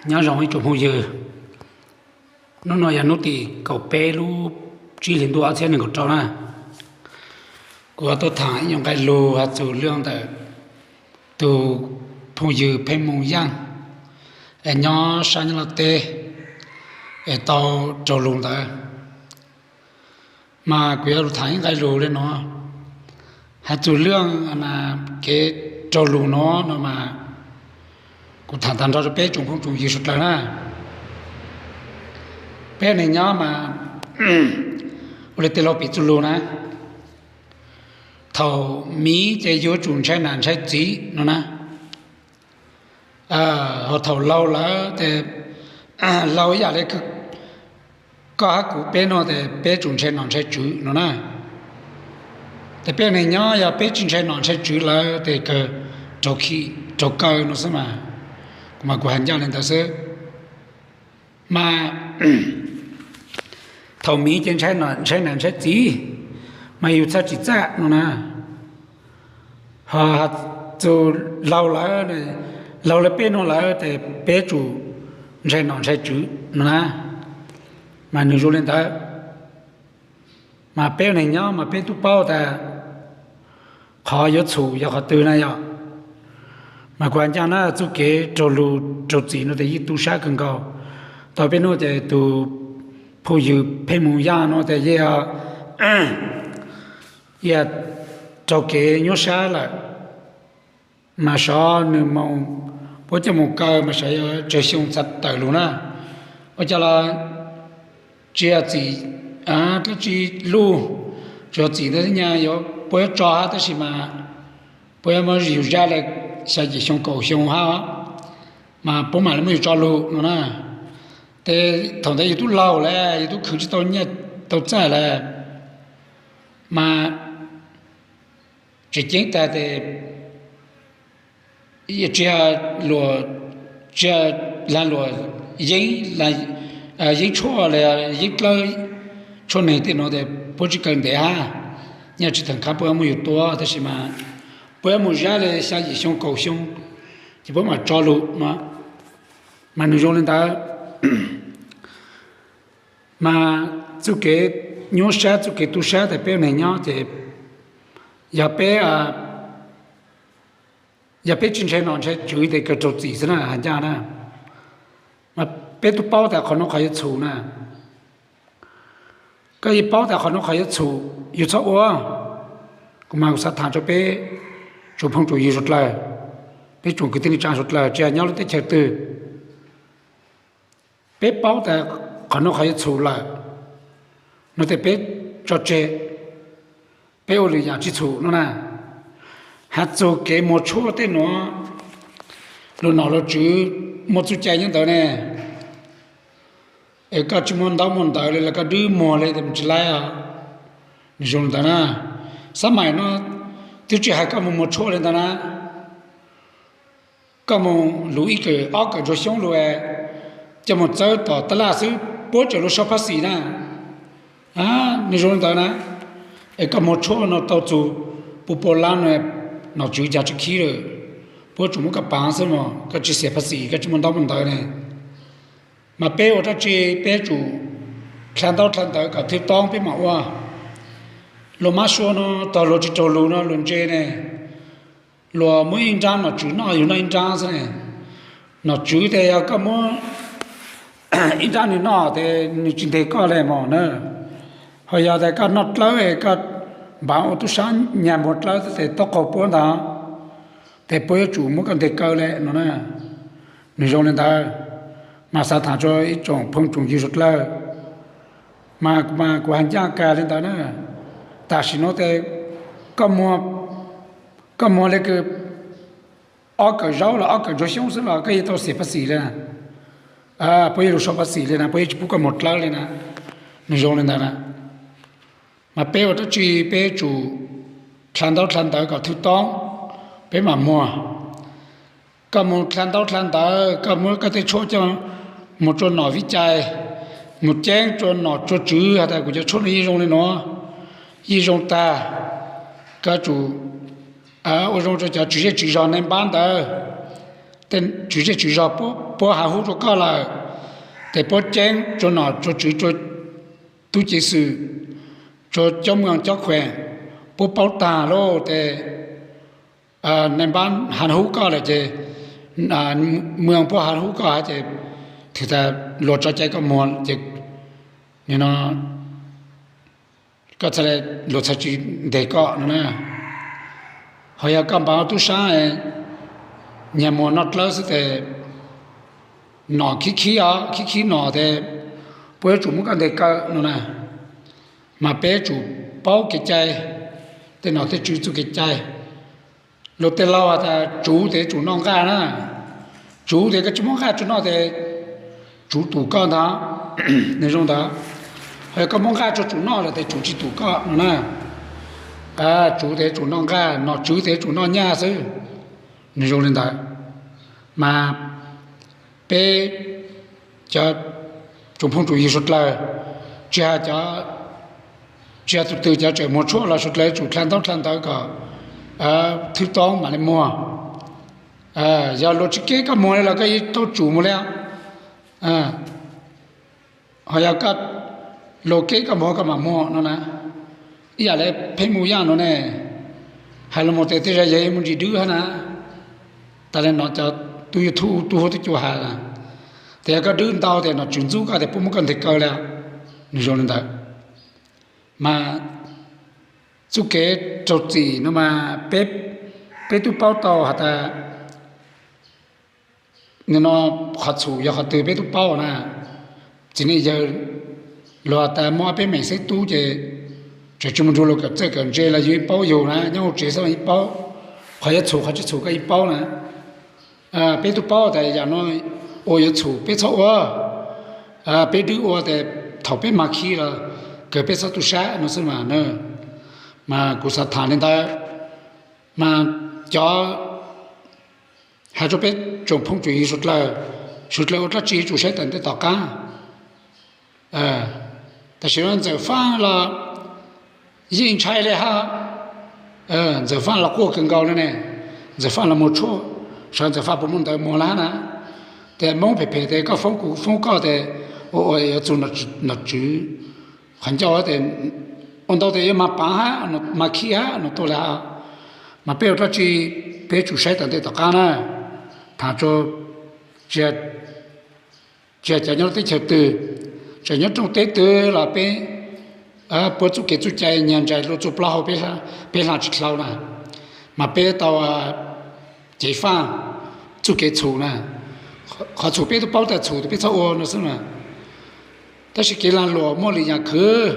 Nyob zoo ib tsoom phooj ywg, hnub no yog hnub tim kaum peb lub tsib hlis ntuj ob txhiab nees nkaum rau na. Kuv yuav tuaj tham ib nyuag nqe lug hais txug lub ntawm tus phooj ywg Pheej Moos Yaaj es nyob sab Nyab Laj teb es tau raug lug ntawd. Mas kuv yuav lug tham ib nqe lug le nuav, hais txug lub kev raug lug nuav no mas kuv tham tag nrho rua peb tsoom phooj tsoom ywg suav dlawg na. Peb neeg nyob mas ua le tej laug piv txuj lug na, thaum miv ces yuav tsum ntshai nam ntshai txiv no na. Ho thaum laug lawm tes, laug ib yam le koj hab kuv peb nuav tes peb tsum ntshai nom ntshai tswv no na. Tes peb neeg nyob yog peb tsi ntshai nom ntshai tswv lawm tes kawg raug khi, raug kaw no xwb mas. Kuv mas kuv has ncaj le ntawd xwb. Mas thaum miv ces ntshai nam ntshai txiv, mas yus txhaj tsim txaj no na. Ho txug laug lawm, laug le peb nuav lawm tes peb tsum ntshai nom ntshai tswv no na. Mas nwg zoo le ntawd. Mas peb neeg nyob mas peb tub paub tas qhov yuav txhum yog qhov twg na yog. Mas kuv has ncaj na, txuj kev raug lug raug txim no tes yeej tu sab kawg nkaus. Tau peb nuav tes tus phooj ywg Pheej Moos Yaaj nuav tes yeej, yeej raug kev nyuaj sab lawm. Mas xyov nwg moog, puab coj moog kaw mas xyov yuav tsawg xyoo txhaj tawm lug na. Ua cas los tsi yog txim, dlaab tsi luj, tsuas txim ntawd nyaj yuav puab yuav tso hab tab sis mas puab yuav muab yug zaj le xya yim xyoo kaum xyoo hab, mas puab mam le muab yug tso lug no na. Tes thaum ntawd yug tub laug le, yug tub khwv tsi tau nyiaj tau txag le, mas tseem ceeb tag tes tsi yog luam, tsi yog lag luam yeeb, yeeb tshuaj le yeeb dlawb tshuaj neeg tej nuav tes puab tsi kaw ntev hab, nyaj tsi theem qab puab muab yug tua tab sis mas puab yuav moog zab le xya yim xyoo kaum xyoo ces puab mam tso lug no. Mas nwg zoo le ntawd. Mas txuj kev nyuaj sab txuj kev tu sab tas peb neeg nyob ces yog peb, yog peb tsi ntshai nom ntshai tswv tes kawg raug txim xwb na has ncaj na. Mas peb tub paub tas qhov nuav qhov yuav txhum na. Koj yeej paub tas qhov nuav qhov yuav txhum, yug txhob ua. Kuv mas kuv xav tham rua peb tsoom phooj tsoom ywg suav dlawg, peb tsoom kwv tij neej tsaa suav dlawg tsi has nyob lub teb chaws twg. Peb paub tas qhov nuav qhov yuav txhum lawm no tes peb tso tseg, peb ua lwm yam tsi txhum no na. Has txug kev muag tshuaj tej nuav, luag nom luag tswv muaj txuj cai nyob ntawd ne. Es koj tsi muaj ntaub muaj ntawv le los koj dwb muag le tes tsi laib os. Nwg zoo le ntawd na. Xab maim no twb tsi hais koj moog muag tshuaj le ntawd na. Koj moog lug ib kawm ob kawm ntsuag xyoob lug, coj moog txawb tom taj laj xwb puab tseem lug sau phaj xim na. Nwg zoo le ntawd na. Es koj muag tshuaj no tau txug pua pua lab no, nom tswv caag tsi khib lawm, puab tsum muab koj paav xwb mog, koj tsi xiam phaj xim, koj tsi muaj ntaub muaj ntawv ne. Mas peb ua dlaab tsi peb tsum dlha ntaub dlha ntawv kom thwj toob peb mam ua. Luag mab sua no tog luag tsi raug lug no luag ntse ne, luag muab ib nraab nom tswv noj yug noj ib nraab xwb ne. Nom tswv tes yog koj muab ib nraab nwg noj tes nwg tsi nteg koj le mog na. Ho yog tas koj noj dlawb, koj npaav ua tub sab nyag muag dlawb tes taub qaug puab ntag, tes puab yuav tsum muab koj nteg kaw le no na. Nwg zoo le ntawd, mas xav tham rua ib tsoom phooj tsoom ywg suav dlawg, mas kuv has ncaj kag le ntawd na. Tam sim no tes koj muag le kws ob kawm zaub los ob kawm ntsuag xyoob xwb los koj yeej tau xiam phaj xim le na. Puab yeej lug sau phaj xim le na, puab yeej tsi pub koj muag dlawb le na. Nwg zoo le ntawd na. Mas peb ua dlaab tsi peb tsum dlha ntaub dlha ntawv kom thwj toob, peb mam muag. Koj moog dlha ntaub dlha ntawv, koj muab koj tej tshuaj coj moog tsua nom viv cai, moog ceeb tsua nom tsua tswv has tas kuv cov tshuaj no yeej zoo le nuav, yeej zoo tag, koj tsum ua zoo rua cov tswv zej tswv zog neeg npab ntawd, tswv zej tswv zog puab has huv rua koj lawm, tes puab ceeb rua nom rua tswv, rua tub ceev xwm, rua coob moos coob khuees, puab paub taag lauj. Tes nais npab has huv koj lawm ces, moos puab has huv koj hab ces, thaum tas luag tso cai koj moog ces, nim no koj txhaj le, luag txhaj tsi nteg koj no na. Ho yog koj npaj tub saab, nyias muag noj dlawb xwb tes, nom khib khib os, khib khib nom tes, puab yuav tsum muab koj nteg kaw no na. Mas peb tsum paub kev cai, tej nom tej tswv txuj kev cai. Luag tej laug has tas tsuv tes yuav tsum noj nqaj na. Tsuv tes koj tsi muab nqaj rua noj tes tsuv tum koj ntag, nwg zoo ntawd. Ho yog koj muab nqaj rua tsuv noj lawm tes tsuv tsi tum koj no na. Tsuv tes yuav tsum noj nqaj, nom tswv tes yuav tsum noj nyaj xwb, nwg zoo le ntawd. Mas peb cov tsoom phooj tsoom ywg suav dlawg, tsi has cov, tsi has tug twg cov tseem muag tshuaj los suav dlawg yuav tsum dlha ntaub dlha ntawv kom thwj toob mam le muag. Yog luag tsi keb koj muag le los koj yeej tau tsum muag le. Ho yog koj, luag keb koj muag koj mam muag no na. Ib yam le Pheej Mus Yaj no ne, hais lug mus tes tej zag yog ib muaj ntsis dwb hab na. Tas le no cov tub YouTube tub huab tub cua has na, tes yog koj dwb ntau tes nom tswv ntxub koj tes puab muab koj nteg kaw le. Nwg zoo le ntawd. Mas txuj kev raug txim no mas peb tub paub tau has tas, nim no qhov txhum yog qhov twg peb tub paub na. Txiv neej yawg luag tas muaj ob peb meem xeeb tub ces tseem tsi mus nrug luag kawm txawj kawm ntse los yus yeej paub yug na, nyob hauv tsev xwb los yeej paub. Qhov yuav txhum qhov tsi txhum koj yeej paub na. Peb tub paub tas yam no ua yuav txhum peb txhob ua, peb dwb ua tes thaum peb mag khi los kawg peb txhob tu sab no xwb mas na. Mas kuv xav tham le ntawd, mas cov has rua peb tsoom phooj tsoom ywg suav dlawg, suav dlawg ua dlaab tsi yuav tsum saib tawm ntej tom qaab. Tam sim no Ntxawm Faaj los yeej ntshai le hab. Ntxawm Faaj los quaj kawg nkaus le ne. Ntxawm Faaj los muag tshuaj, sawv Ntxawm Faaj puas muaj ntawv muag le hab na. Tes Moob phem phem tes koj foob kuv foob koj tes ua ua yuav txug nom tswv qhov ncauj tes ua ntau tes yuav mag paav hab, mag khib hab no tuaj le hab. Mas peb ua dlaab tsi peb yuav tsum saib tawm ntej tom qaab na. Tham tsi has cov nyob teb chaws twg, tseem nyob rooj teb twg los peb puab txuj kev txuj cai nyiag ntsais luaj txuj plaub hau peb hla tsi dlhau na. Mas peb tau ceev faj txuj kev txhum na. Qhov txhum peb tub paub tas txhum tes peb txhob ua no xwb na. Tab sis kev lag luam muaj lwm yaam khwv,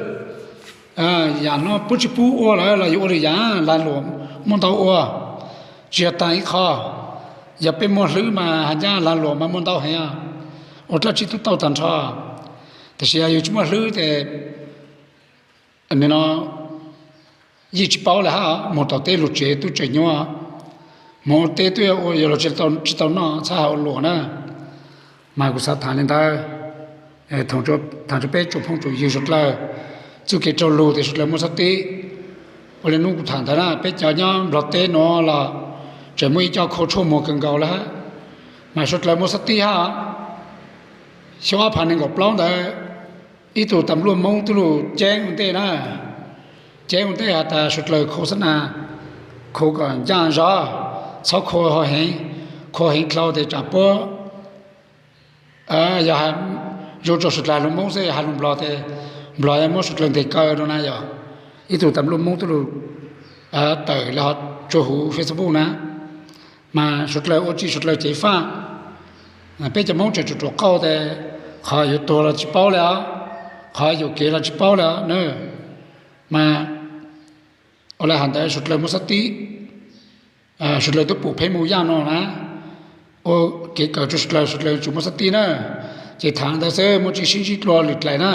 yaam no puab tsi pub ua lawm los yus ua lwm yaam, lag luam muaj ntau ua. Tsi yog taag ib qho, yog peb muaj hlwb mas has nyab lag luam mas muaj ntau heev, ua dlaab tsi tub tau taag nrho. Tab sis yog yus tsi muaj hlwb tes, nim no yeej tsi paub le hab, moog tom teb lug tsev tub tseem nyuaj, moog teb tub ua yog luag tsi tau noj txhab has ua luam na. Mas kuv xav tham le ntawd, tham rua peb tsoom phooj tsoom ywg suav dlawg, txuj kev raug lug tes suav dlawg muaj xab tib. Ua le nub kuv tham ntawd na, peb cov nyob Nplog teb nuav los tseem muaj ib co khau tshuaj muag kawg nkaus le hab, mas suav dlawg muaj xab tib hab. Xyoo ob phav nees nkaum plaub ntawd, ib tug tas npluaj Moob tub lug ceeb ua ntej na, ceeb ua ntej has tas suav dlawg khau xab nas, khau kom ncaaj zog, txhob khau heev, khau heev dlhau tes tsam puab yog zoo rua suav dlawg has lug Moob xwb, has lug Nplog tes Nplog muab suav dlawg nteg kaw no na yog. Ib tug tas npluaj Moob tub lug tawm le hov tsua huv Facebook na, mas suav dlawg ua tsi suav dlawg ceev faj. Peb cov Moob tseem ruam ruam qauj tes qhov yuav tuag los tsi paub le os, qhov yuam kev los tsi paub le os na. Mas ua le has ntawd suav dlawg muaj xab tib, suav dlawg tub pum Pheej Mus Yaj no na, ua kev kawm rua suav dlawg, suav dlawg tsum muaj xab tib na. Ces tham ntawd xwb, muaj tsi sib ntsib dlua lwm dlaim na.